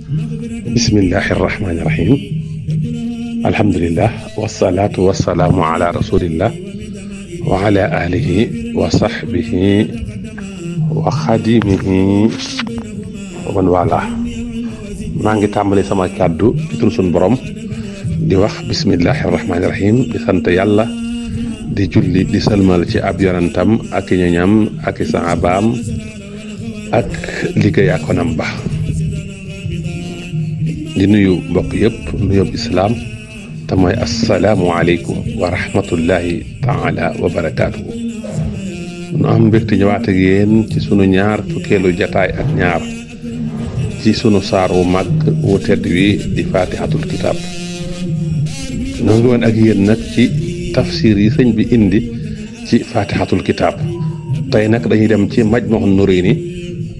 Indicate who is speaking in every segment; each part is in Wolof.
Speaker 1: bismillahi irrahmani irrahim alhamdulillah wasalaatu wasalaamu ala rasulillah wa ala alihi wa sahbihi wa xadimihi wa man wala maa ngi tàmbali sama kàddu ci turu sunu borom di wax bismillahi irrahmani irrahim di sant yàlla di julli di salmal ci ab yonantam ak i ñoñam ak i saabaam ak liggéey ak konam ba di nuyu mbokk yëpp nuyób islaam te mooy assalaamu aleykum wa rahmatullahi taala wa barakaatuhu nu am mbégte ñëwaat ak yéen ci sunu ñaar fukkeelu jataay ak ñaar ci sunu saar wu mag wu tedd wi di faatihatul kitaab noo ngi woon ak yéen nag ci tafsir yi sëñ bi indi ci faatihatul kitaab tey nag dañuy dem ci Majmahun Nurayni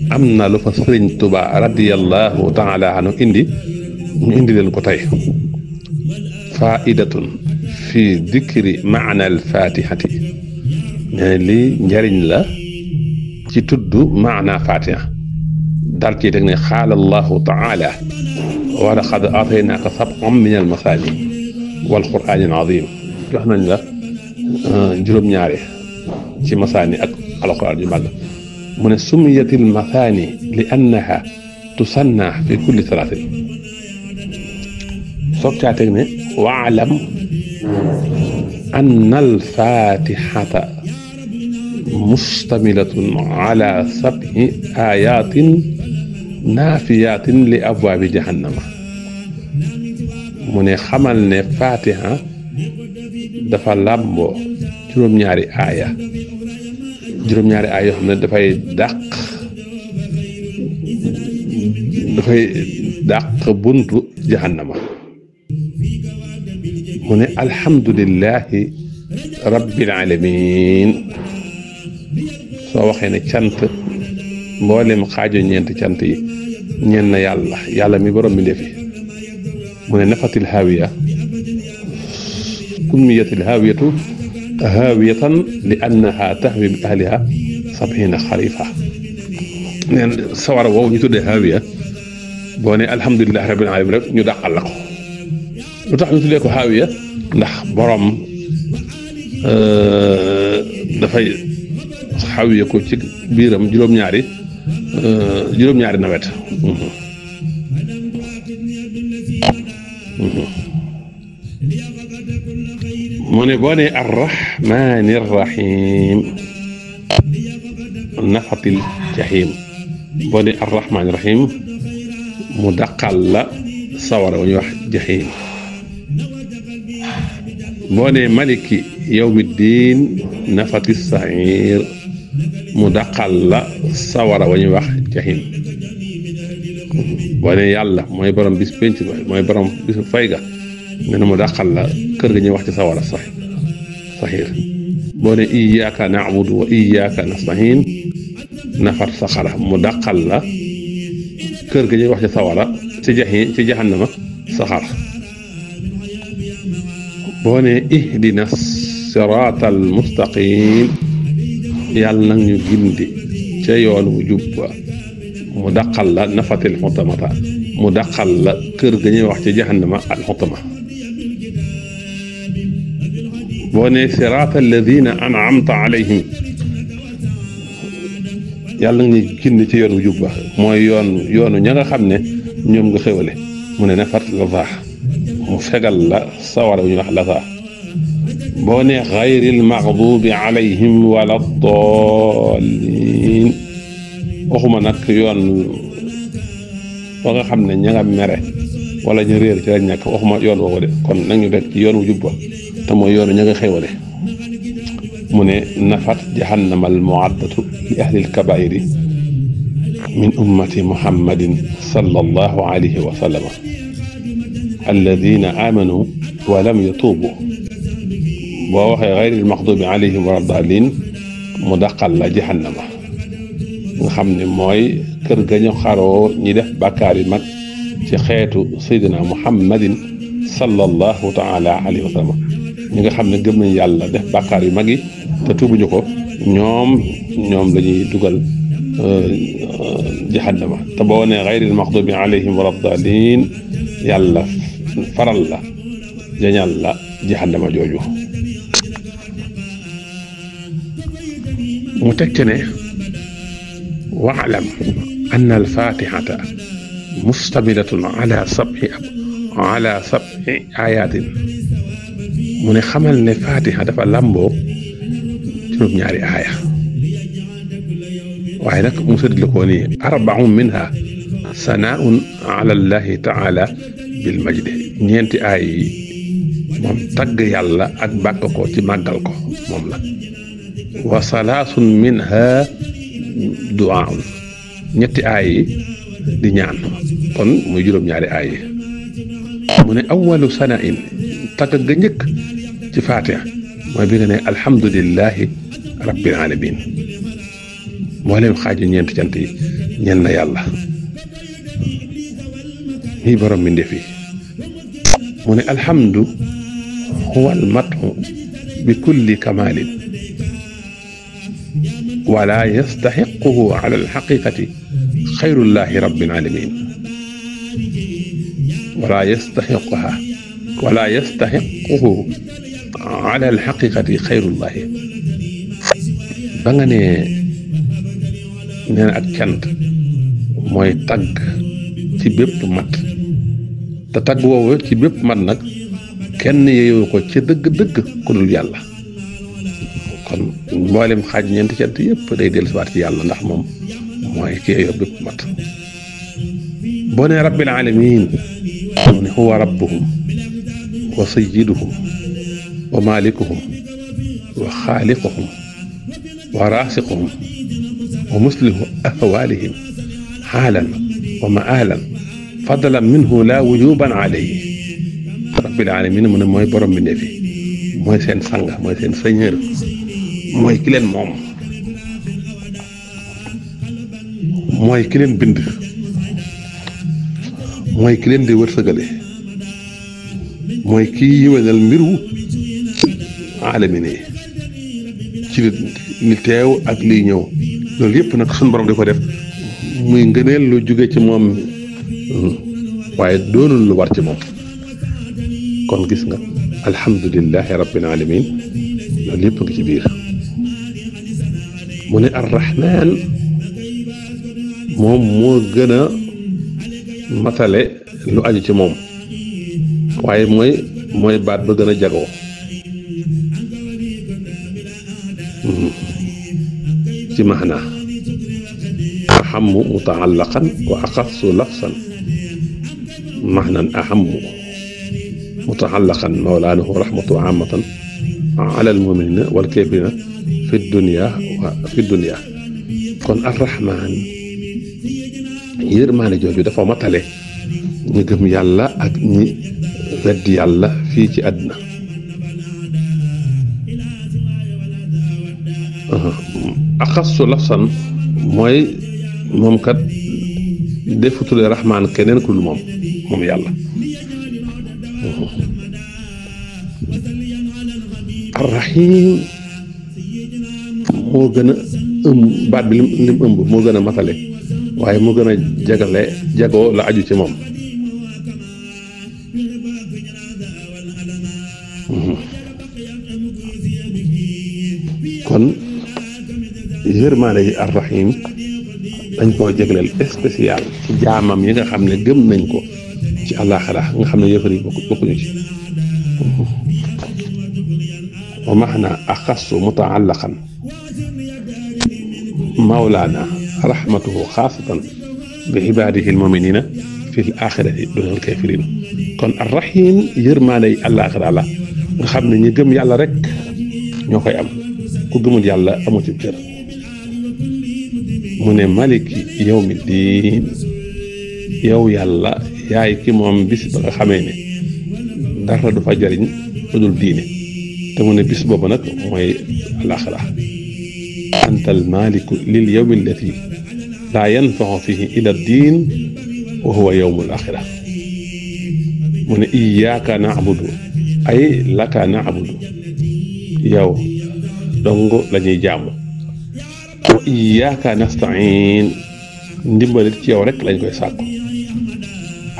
Speaker 1: am na lu fa sëriñ Tuubaa radiyallahu taala anhu indi ñu indi leen ko tey faidatun fi dikri maana al fatihati nee lii njariñ la ci tudd maana fatiha dal ci teg ne xaala allahu taala wa laqad aataynaaka sab'an min al masaani wal qur'aani al aziim jox nañ la juróom-ñaari ci masaani ak alquran yu mag mu ne summiyatil masaani li annaha tusanna fi kulli salaatin soog caa teg ne waalam anna alfatihata mustamilatun ala sab'i ayatin naafiyatin li abwaabi jahannama mu ne xamal ne fatiha dafa làmboo juróom-ñaari aaya yoo xam ne dafay dàq buntu jahannama mu ne alhamdulillahi rabbil alamin soo waxee ne cant mboolem xaajo ñeenti cant yi ñeen na yàlla mi borom bi ndefi mu ne nafatil haawiya summiyatil haawiyatu haawiyatan li annaha tahwi bi ahliha sab'ina xarifa neen sawara woowu ñu tuddee haawiya boo ne alhamdulillahi rabbil alamin rek ñu dàqal la ko lu tax ñu tuddee ko haawiya ndax borom dafay xaawiya ko ci biiram juróom-ñaari nawet mu ne boo ne arrahmaani rahim nafatil jahim boo ne arrahmaani rahim mu daqal la sawara wu ñuy wax jahim boo ne maliki yawmi diin nafati sair mu daqal la sawara wa ñuy wax jahim boo ne yàlla mooy borom bis penc ba mooy borom bisu fay ga nee na mu daqal la kër ga ñuy wax ci sawara saxiir boo ne iyyaka na'budu wa iyyaka nasta'in nafat saxara mu daqal la kër ga ñuy wax ci sawara ci jahannama saxar boo ne ihdina siraatal mustaqim yàlla nag ñu gindi ca yoon wu jub ba mu daqal la nafatil xutamata mu daqal la kër ga ñuy wax ci jahannama al xutama boo ne siraatal ladina an'amta alayhim yàlla nag ñu gindi ci yoon wu jub ba mooy yoonu ña nga xam ne ñoom nga xéwale mu ne nafat la baax mu fegal la sawara wu ñuy wax la saa boo ne xayril maxdubi alayhim wala dallin waxuma nag yoon ba nga xam ne ña nga mere wala ñu réer ci lañ nekk waxuma yoon woowu de kon nag ñu def ci yoon wu jubba te mooy yoonu ña nga xéwale mu ne nafat jahannama al muaddatu li ahli al kabairi min ummati muhammadin sallallahu alayhi wa sallam alladina amanu wa lam yatuubu boo waxee xayril maxdubi alayhim wala daalin mu daqal la jahannama nga xam ne mooy kër ga ñu xaroo ñi def bàkkaar yi mag ci xeetu saydina muhammadin sallallahu taala alayhi wa sallam ñi nga xam ne gëm nañ yàlla def bàkkaar yu mag yi te tuubuñu ko ñoom la ñuy dugal jahannama te boo nee gayril maxdubi alayhim wala daalin yàlla faral la jañal la jahannama jooju. mu teg ci ne waalam anna alfatihata mustamilatun ala sab'i ayatin mu ne xamal ne fatiha dafa làmboo juróom-ñaari aaya waaye nag mu séddale ko nii arbaun minha sanaun ala allahi taala bil majdi ñeenti aay yi moom tagg yàlla ak bàkk ko ci màggal ko moom la wa salaasun minha du'aun ñetti aay yi di ñaan kon muy juróom-ñaari aay yi mu ne awalu sanain tagg ga njëkk ci fatiha mooy bi nga ne alhamdulillahi rabbil alamin mboolem xaaju ñeenti cant yi ñeel na yàlla mii borom mi ndefi mu ne alhamdu huwa almathu bi kulli kamalin wala yastaxiquhu ala alxaqiqati xayrullahi rabbil alamin wala yastaxiquhu ala alxaqiqati xayrullahi ba nga ne nee na ak cant mooy tagg ci bépp mat te tagg woowu ci bépp mat nag kenn yeyoo ko ci dëgg-dëgg ku dul yàlla kon mboolem xaaj ñeenti cant yëpp day dellusiwaat ci yàlla ndax moom mooy ki yeyoo bépp mat boo nee rabbil alamin mu ne huwa rabbuhum wa sayyiduhum wa malikuhum wa xaaliquhum wa raasiquhum wa muslihu ahwaalihim xaalan wa maalan fadlan minhu la wujuban alayhi rabbil alamin mu ne mooy borom bi ne fi mooy seen sang mooy seen seigneur mooy ki leen moom mooy ki leen bind mooy ki leen di wërsëgale mooy kii yéwénal mbiru alamin yi ci li teew ak liy ñëw loolu yëpp nag suñu borom di ko def muy ngëneel lu jóge ci moom waaye doonul lu war ci moom kon gis nga alhamdulillahi rabbil alamin loolu yëpp ngi ci biir mu ne arrahman moom moo gën a matale lu aju ci moom waaye mooy baat ba gën a jagoo ci maana ahammu mutaallaqan wa axassu lafsan maanan ahammu mutaallaqan mawlaanahu rahmatu aamatan ala almuminina wal kafirina fi dunya kon arrahman yërmaane jooju dafa matale ñu gëm yàlla ak ñi weddi yàlla fii ci àdduna axassu lafsan mooy moom kat defutule rahmaan keneen ku dul moom yàlla arrahim moo gën a ëmb baat bi lim ëmb moo gën a matale waaye moo gën a jagoo la aju ci moom kon yërmaande yi arrahim dañ koo jagleel spécial ci jaamam yi nga xam ne gëm nañ ko ci àllaaxira nga xam ne yëfar yi bokkuñu ci wa maxna axassu mutaallaqan mawlaana rahmatuhu xaasatan bi ibaadihi almuminina fi l axirati duna alkafirin kon arrahim yërmaande yi àllaaxira la nga xam ne ñi gëm yàlla rek ñoo koy am ku gëmul yàlla amu ci cër mu ne maliki yawmi diin yow yàlla yaay ki moom bis ba nga xamee ne dara du fa jariñ lu dul diine te mu ne bis boobu nag mooy alaxira anta al maliku lil yawmi allati laa yanfaxu fihi ila diin wa huwa yawmu alaxira mu ne iyaaka naabudu ay laka naabudu yow dong la ñuy jaamu wa iyaaka nastain ndimbalit ci yow rek lañ koy sàkku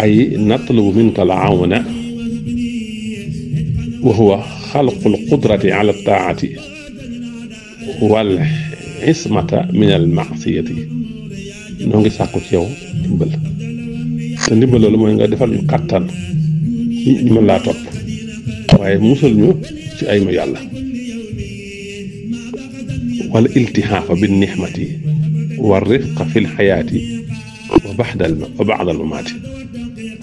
Speaker 1: ay natlubu minka al-awna wa huwa xalqul qudrati ala taati wal ismata min al maasiyati noo ngi sàkku ci yow ndimbal te ndimbal loolu mooy nga defal ñu kàttan ñu mën laa topp waaye musal ñu ci ay ma yàlla wala iltihaafa bin nixmati wa rifqa fi lxayaati wa ba'da al mamaati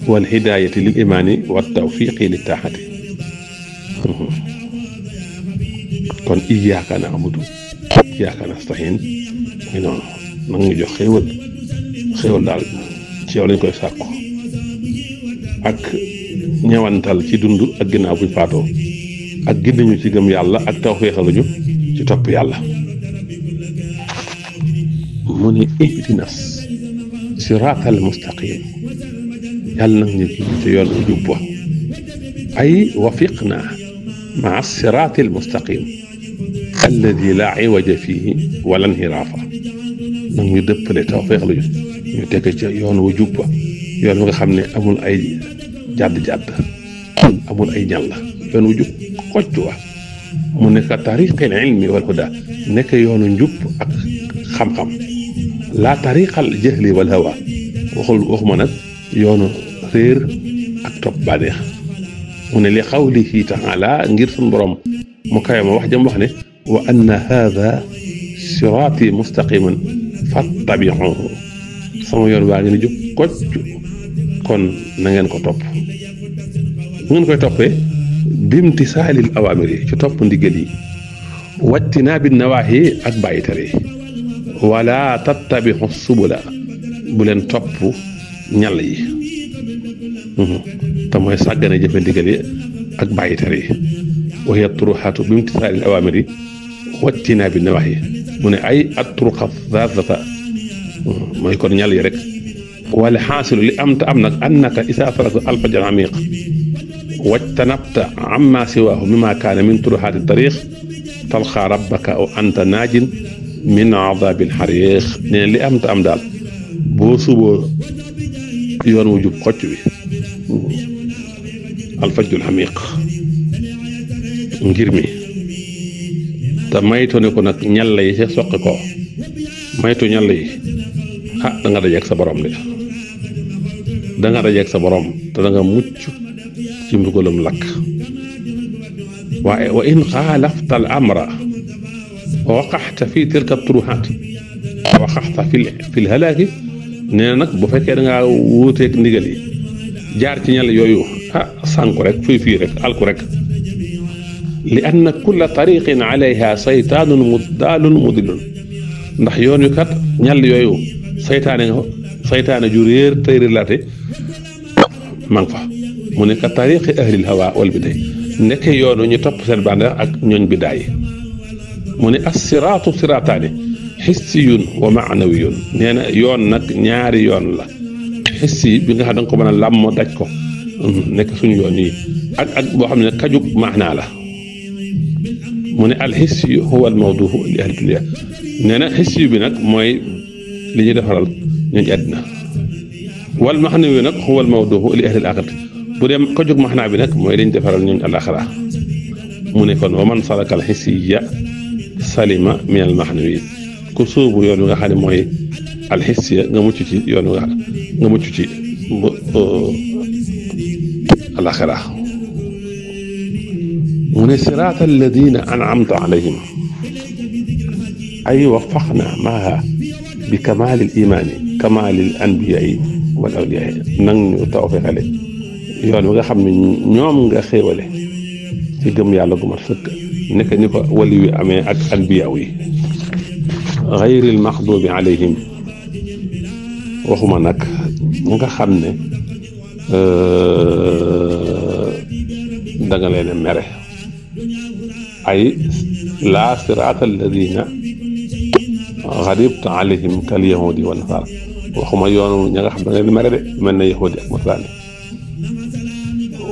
Speaker 1: wal hidaayati lil imaani wa tawfiqi li taaxati kon iyyaaka na'budu iyyaaka nasta'iin muy noonu nag ñu jox xéewal daal ci yow lañ koy sàkku ak ñewantal ci dund ak ginnaaw buñ faatoo ak gindiñu ci gëm yàlla ak tawfeexaluñu ci topp yàlla mu ni ihdinas siraatal mustaqiim yàlla nag ñu ci yoon bu jub ba ay wafiqnaa maa siraatil mustaqiim alladi laa iwaja fiihi wala inhiraafa nag ñu dëppale tawfeexaluñu ñu teg ci yoon wu jub ba yoon wi nga xam ne amul ay jàdd amul ay ñal la yoon wu jub xocc wa mu nekk tariqil ilmi wal huda nekk yoonu njub ak xam-xam laa tariqal jahli wal hawa waxuma nag yoonu réer ak topp bànneex mu ne li qawlihi taala ngir suñu borom mu kawe ma wax jëm wax ne wa anna haada siraati mustaqiman fattabi'uhu sama yoon waa ngi ni jub kocc kon na ngeen ko topp bu ngeen koy toppee bimtisaalil awaamir yi ci topp ndigal yi wajtinaabi nawaahi ak bàyyi tere yi wala tattabixu subula bu leen topp ñal yi te mooy sàggane jëfe ndigal yi ak bàyyi tere yi wa hiya turuxaatu bimtisaalil awaamir yi wajtinaabi nawaahi mu ne ay at turuqa zaazata mooy kon ñal yi rek wala xaasilu li am te am nag annaka isaa taraka alfajr amiq wajtanabta amma siwaahu mimma kaana min turuxaati tariq talqa rabbaka aw anta naajin min adaabil xariq nee li am te am daal boo suboo yoon wu jub xocc bi alfajrul amiq ngir mi te maytu ne ko nag ñal yi ca soqi ko maytu ñal yi da nga dajeeg sa borom de da nga dajeeg sa borom te da nga mucc ci mbugalum lakk waaye wa in xaalafta al amra wa waqaxta fi tilka turuxaat wa waqaxta fi l halaaki nee na nag bu fekkee da ngaa wuuteeg ndigal yi jaar ci ñal yooyu sànku rek fii rek alku rek li anna kulla tariqin alayha saytaanun muddaalun mudillun ndax yoon wi kat ñal yooyu saytaane ju réer tey relaté maa ngi fa mu ne ka tariqi ahlil hawa wal biday nekk yoonu ñu topp seen bànneex ak ñooñ bidaay mu ne as siraatu siraataani xissiyun wa maanawiyun nee na yoon nag ñaari yoon la xissi bi nga xam da nga ko mën a làmm daj ko nekk suñu yoon yi ak boo xam ne kajug maanaa la mu ne al xissi huwa al mawduhu li ahli dunya nee na xissi bi nag mooy li ñuy defaral ñooñ àddina wal maxnawi nag huwa al mawduhu li ahli al aaxirati bu dem kajug maanaa bi nag mooy li ñu defaral ñooñ alaaxira mu ne kon wa man salaka al xissiya salima min al maxnawi ku sóobu yoon wi nga xam ne mooy alxissiya nga mucc ci yoon wi nga mucc ci alaxira mu ne siraata alladina an'amta alayhim ay wafaqna maaha bi kamaali l imaani kamaali l anbiyaai wal awliyaai nang ñu tawfeexale yoon wi nga xam ne ñoom nga xéewale ci gëm yàlla gu mat sëkk nekk ni ko wali wi amee ak anbiyaaw yi gayril maxduubi alayhim waxuma nag ñi nga xam ne danga leen mere ay laa siraata alladina xadibta alayhim kal yahudi wa nasaara waxuma yoonu ña nga xam ne leen mere de mel na yahudi ak nasaraani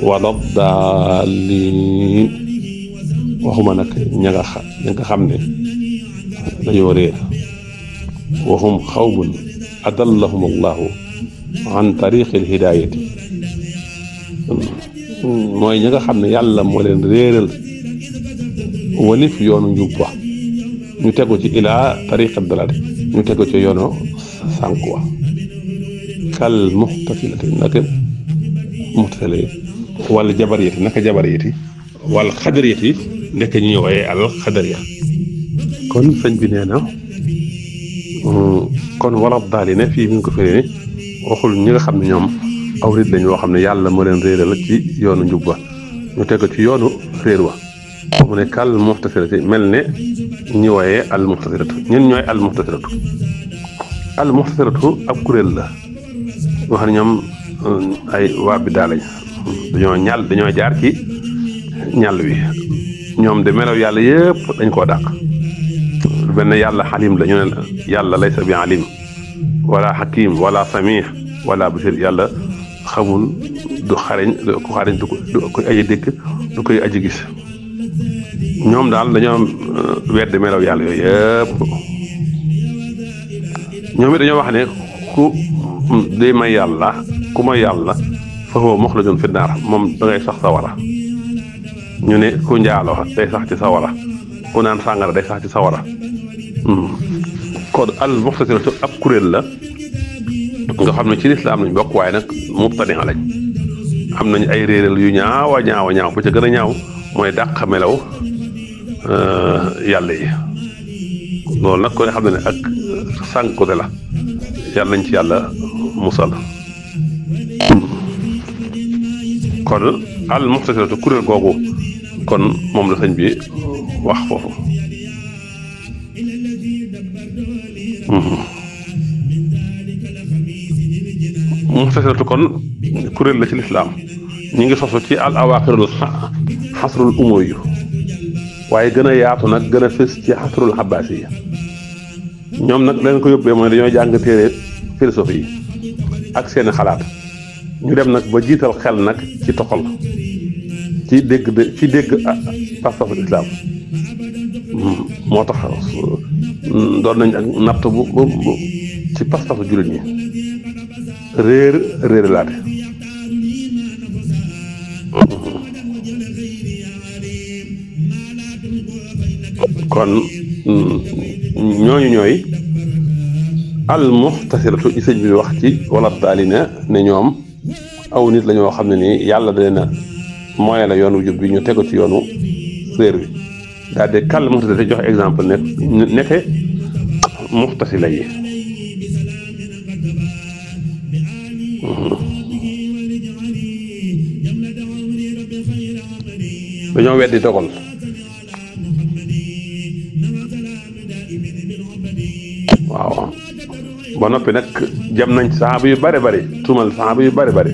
Speaker 1: wala daalliin waxuma nag ña nga xam ne dañoo réer waxum xawbun adallahum allahu an tariqil hidayati mooy ñi nga xam ne yàlla moo leen réeral walif yoonu njub wa ñu tegu ci ilaa tariqat dalal ñu tegu ci yoonu sànq wa kal muxtasilati naka muxtasile wala jabariyati naka jabariyati wala xadariyati nekk ñu ñëwee al xadariya kon sëñ bi nee na kon wala daal ne fii mi ngi ko firi waxul ñi nga xam ne ñoom aw nit lañ woo xam ne yàlla moo leen réeral ci yoonu njub wa ñu tegu ci yoonu réer wa mu ne kal muxtasilati mel ne ñi wooyee al muxtasilatu ñun ñooy al muxtasilatu al muxtasilatu ab kuréel la wax ne ñoom ay waa biddaa lañ dañoo jaar ci ñàll wi ñoom de melaw yàlla yëpp dañ koo dàq benn yàlla xalim la ñu ne yàlla laysa bi alim wala xakim wala samih wala basir yàlla xamul du xarañ ku xarañ du koy aji dégg du koy aji gis ñoom daal dañoo weddi melaw yàlla yooyu yëpp ñoom it dañoo wax ne ku day may yàlla ku may yàlla fa huwa muxlajun fi naar moom da ngay sax sawara ñu ne ku njaaloo day sax ci sawara ku naan sàngara day sax ci sawara kon al muxtasilatu ab kuréel la nga xam ne ci lislaam lañ bokk waaye nag mubtadi'a lañ am nañ ay réeral yu ñaaw a ñaaw bu ca gën a ñaaw mooy dàq melaw yàlla yi loolu nag ko ne xam ne ak sànkute la yàlla nañ ci yàlla musal kon al muxtasilatu kuréel googu kon moom la sëñ bi wax foofu muxtasilatu kon kuréel la ci lislaam ñi ngi sosu ci al awaaxirul xasrul umayyu waaye gën a yaatu nag gën a fës ci xasrul xabbaasi yi ñoom nag leen ko yóbbee mooy dañoo jàng téere philosophie yi ak seeni xalaat ñu dem nag ba jiital xel nag ci toxal ci dégg pas-pasu islaam moo tax doon nañ ak natt bu ci pas-pasu jullit ñi réer laate kon ñooñu ñooy al muxtasilatu i sëñ bi wax ci wala daali ne ñoom aw nit la ñoo xam ne nii yàlla da leen a mooy la yoonu jub bi ñu tegu ci yoonu réer bi daal de kàll muxtasila joxe exemple nekke muxtasila yi dañoo weddi dogal waaw ba noppi nag jam nañ saxaaba yu bari bari tuumal saxaaba yu bari bari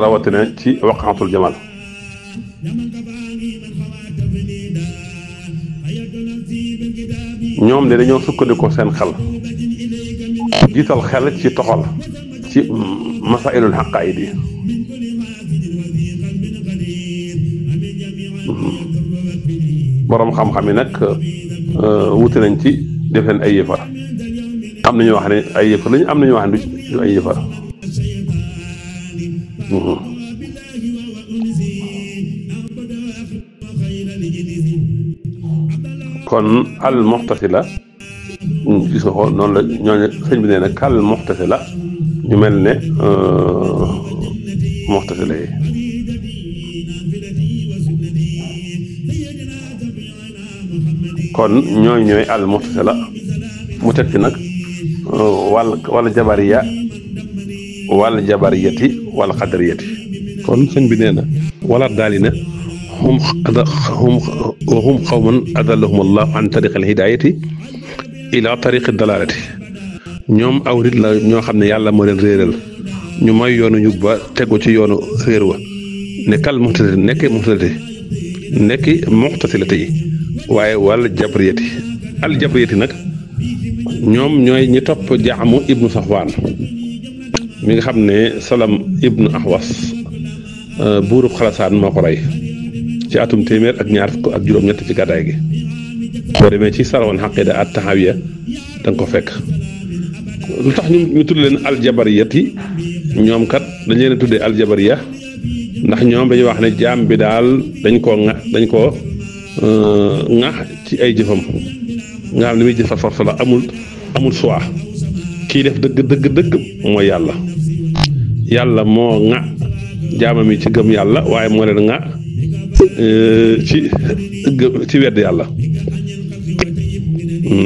Speaker 1: rawatina ci waqaatul jamal ñoom de dañoo sukkandikoo seen xel jiital xel ci toxal ci masailul xaqaayid yi boroom xam-xam yi nag wuute nañ ci def leen ay yëfar am na ñu wax ne ay yëfar lañu am na ñu wax ne du ay yëfar kon al muxtasila gis nga ko noonu la ñooñu sëñ bi nee na kal muxtasila ñu mel ne muxtasila yi kon ñooy ñooy al muxtasila mu teg ci nag wala jabariya wala jabariyati wala xadariyati kon sëñ bi nee na wala daali na hum qawmun adallahum allahu an tariq al hidayati ila tariqi dalalati ñoom aw nit la ñoo xam ne yàlla moo leen réeral ñu may yoonu ñu ba tegu ci yoonu réer wa nekkal nekki muxtasilati yi waaye wal jabriyati al jabriyati nag ñoom ñooy ñi topp jaamu ibnu safwaan mi nga xam ne salam ibnu ahwas buurub xalasaan moo ko rey ci atum téeméer ak ñaar fukk ak juróom-ñett ci gàddaay gi boo demee ci sarawoon xaqida at taxawiya da nga ko fekk lu tax ñu tudd leen aljabariyati ñoom kat dañ leen a tuddee aljabariya ndax ñoom dañuy wax ne jaam bi daal dañ koo ŋa ci ay jëfam nga xam ne muy jëfar force la amul choix kii def dëgg mooy yàlla moo ŋa jaamam yi ci gëm yàlla waaye moo leen ŋa ci wedd yàlla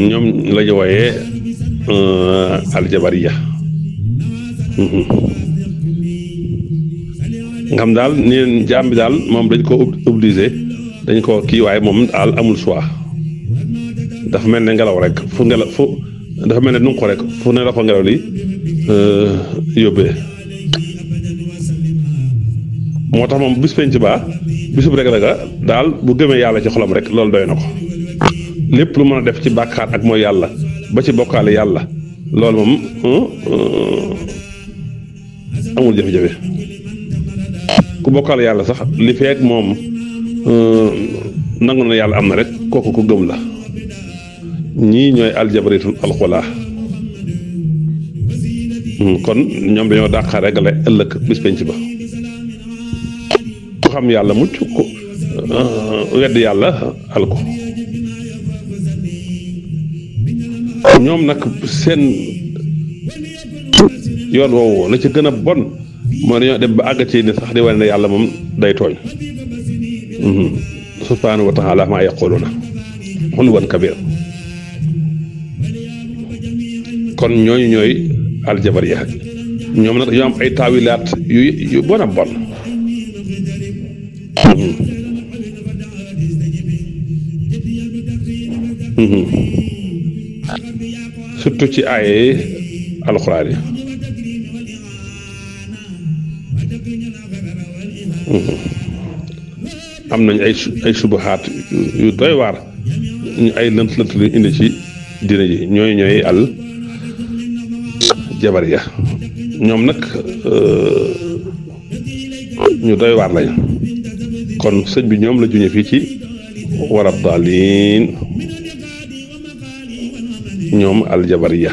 Speaker 1: ñoom la ñu wooyee aljabariya nga xam daal neen jaam bi daal moom dañ ko obligé dañ ko kii waaye moom daal amul choix dafa mel ne ngelaw rek dafa mel ne nu ko rek fu ne la ko ngelaw li yóbbee moo tax moom bis penc ba bisub rek daal bu gëmee yàlla ci xolam rek loolu doy na ko lépp lu mën a def ci bàkkaar ak mooy yàlla ba ci bokkaale yàlla loolu moom amul jafe-jafe ku bokkaale yàlla sax li feek moom nangu na yàlla am na rek kooku ko gëm la ñii ñooy aljabaritul alxulaa kon ñoom dañoo dàqa régale ëllëg bis penc ba ku xam yàlla mucc ku wedd yàlla alko ñoom nag seen yoon woowu la ci gën a bon moo dañoo dem ba àgg ci ne sax di wane ne yàlla moom day tooñ subhaanahu wa taala maa yaquluna xulwan kabir kon ñooñu ñooy aljabariya ñoom nag dañoo am ay taawilaat yu bon a bon surtout ci aaye alxuraan yi am nañ ay subahaat yu doy waar ay lënt lu indi ci diine ji ñooy al jabariya ñoom nag ñu doy waar lañ kon sëñ bi ñoom la juñe fii ci warab daalin ñoom aljabariya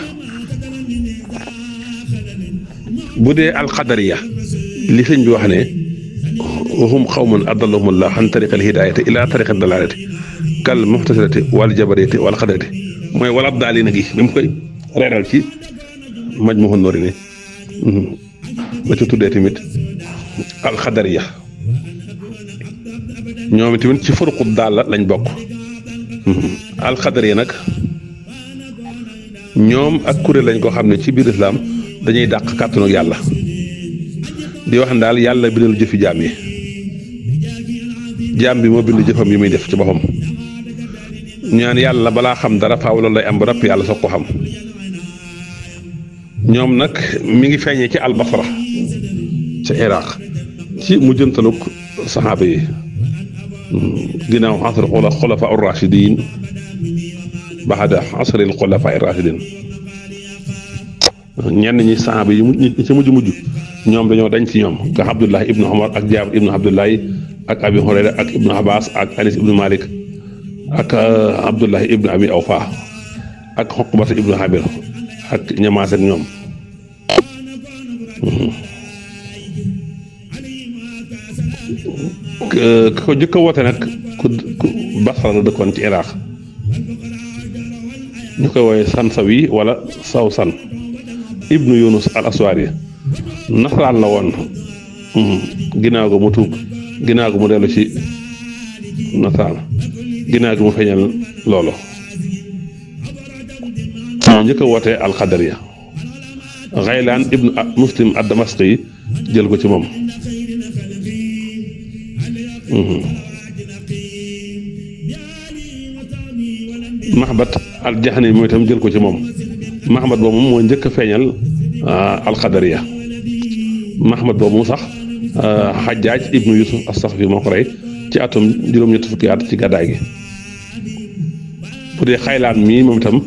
Speaker 1: bu dee alqadariya li sëñ bi wax ne hum qawmun adallahumullah an tariqa alhidayati ila tariqa dalalati kal muxtasilati wal jabariyati wal qadarati mooy warab daalin gi bi mu koy reeral ci Majmuhun Nurayni ba ci tuddee tamit alqadariya ñoom tamit ci furuqu daal lañ bokk alqadariya nag ñoom ak kuréel lañ ko xam ne ci biir islam dañuy dàq kàttanu yàlla di wax ne daal yàlla bindal jëfi jaam yi jaam bi moo bind jëfam yi muy def ci boppam ñaan yàlla balaa xam dara faaw loolu lay am ba nopp yàlla soog ko xam ñoom nag mi ngi feeñee ci albasra ca iraq ci mujjantaluk saxaaba yi ginnaaw asr xulafa ar-rashidin baxada asri al-xulafa ar-rashidin ñenn ñi saxaaba yi ñi ci mujj ñoom dañoo dañ ci ñoom nga Abdullah ibnu Umar ak Jaabir ibnu Abdullahi ak Abi Hurayra ak ibnu Abbas ak Anas ibnu Malik ak Abdullahi ibnu Abi Awfa ak Uqbata ibnu Habir ak ñamaas ak ñoom ko jëkk a woote nag ku Basra la dëkkoon ci Iraq ñu koy wooye Sansawi wala Sawsan ibnu Yunus al Aswari nasaraan la woon ginnaaw ga mu tuub ginnaaw ga mu dellu ci nasaraan ginnaaw gi mu feeñal loolu njëkk a woote alqadariya Xaylaan ibnu Muslim ad Damasqi jël ko ci moom Mahbat al Jahani mooy itam jël ko ci moom Mahbat boobu moom moo njëkk a feeñal alqadariya Mahbat boobu sax Xajjaaj ibnu Yusuf as-Saqafi moo ko rey ci atum juróom-ñetti fukki at ci gàddaay gi bu dee Xaylaan mii moom itam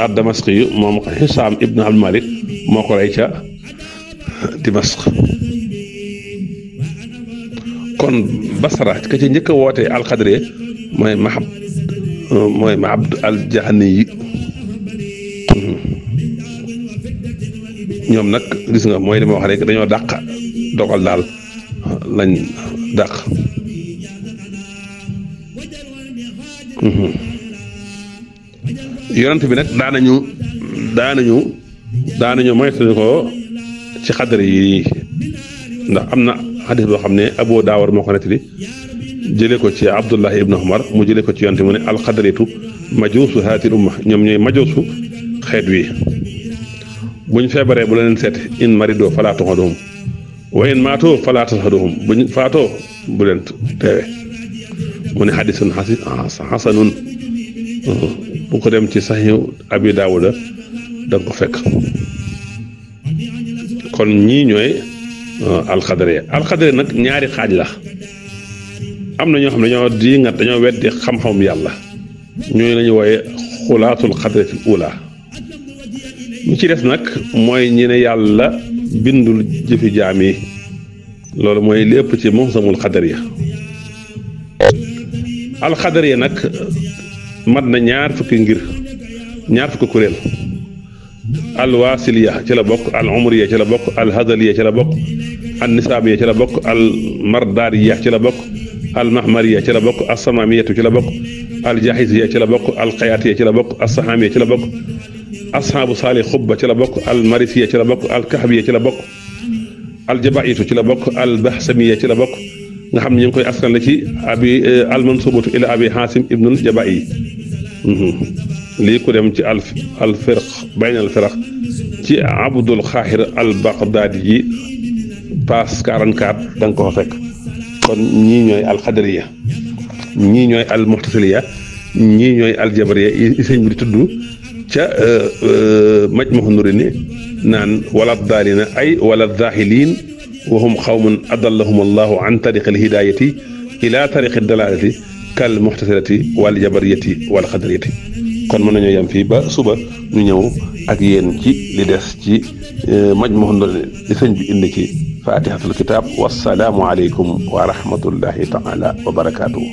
Speaker 1: ad Damasqi yu moom Hisaam ibnu Abdul Malik moo ko rey ca Dimasq kon Basra ka ci njëkk a woote alqadariya mooy Mahbat al Jahani yi ñoom nag gis nga mooy li ma wax rek dañoo dàq dogal daal lañ dàq. yonent bi nag daanañu moytu ko ci xadar yi ndax am na xadis boo xam ne Abu Daawud moo ko nettali jëlee ko ci Abdullah ibn Umar mu jëlee ko ci yonent mu ne alxadaritu majuusu haatil umma ñoom ñooy majuusu xeet wi buñ feebaree bu la leen seeti in maridoo falaa tuxaduhum wa in maatoo falaa tashaduhum buñ faatoo bu leen teewe mu ne xadisun xasanun bu ko dem ci saxiixu Abi Daawuda danga ko fekk. kon ñii ñooy alxadariya nag ñaari xaaj la am na ñoo xam ne dañoo weddi xam-xamum yàlla ñooy lañu wooye xulaatul xadaratil ula ñu ci des nag mooy ñi ne yàlla bindul jëfi jaam yi loolu mooy li ëpp ci muhsamul xadariya. alxadariya nag mat na ñaar fukki kuréel. alwaasiliya ci la bokk al umriya ci la bokk al hadaliya ci la bokk al nisaabiya ci la bokk al mardariya ci la bokk al mahmariya ci la bokk al samamiyatu ci la bokk al jahisiya ci la bokk al xayaatiya ci la bokk al sahamiya ci la bokk ashaabu saali xubba ci la bokk al marisiya ci la bokk al kahbiya ci la bokk al jabaitu ci la bokk al bahsamiya ci la bokk nga xam ne ñu ngi koy askan la ci abi al mansubatu ila abi hasim ibnul jabai lii ku dem ci al firq bayn al firaq ci Abdul Xaaxir al Bagdaadi yi passe 44 da nga ko fa fekk. kon ñii ñooy alxadariya ñii ñooy al muxtasiliya ñii ñooy al jabariya yi sëñ bi di tudd ca Majmahun Nurayni naan wala daalina ay wala zaahiliin wa hum xawmun adallahum allahu an tariqi al hidaayati ila tariqi dalalati kal muxtasilati wal jabariyati wal xadariyati. kon mën nañoo yem fii ba suba ñu ñëw ak yéen ci li des ci Majmahun Nurayni li sëñ bi indi ci faatihatul kitaab wassalaamu aleykum wa rahmatullahi taala wa barakaatuhu.